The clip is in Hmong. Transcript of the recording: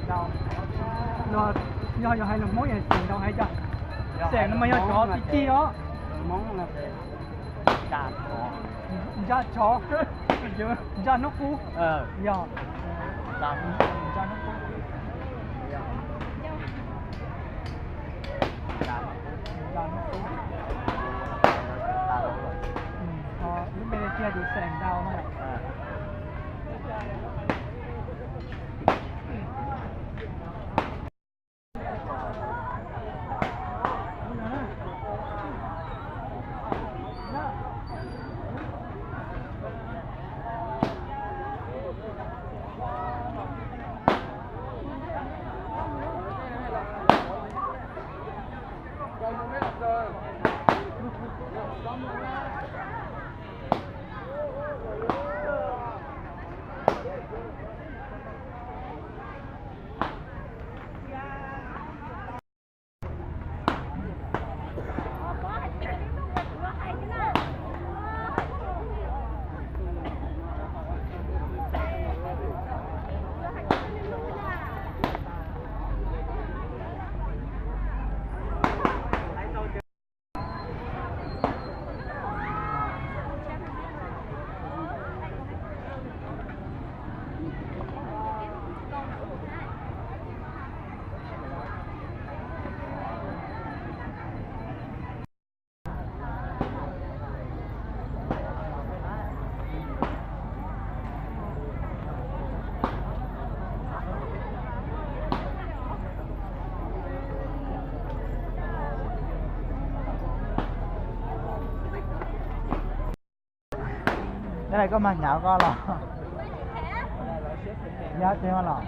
Los yog, yog hais lus Hmoob es xeem Ntaus hais tias, xeem no mas yog cov tsis ci os. Ntsa tsov, ntsa hnub qub. Yog ntsa hnub qub. Ntsa hnub qub. Lub npe tiag tias xeem Ntaus no. Nyob li koj mag hnyav koj los? Nyob twg los?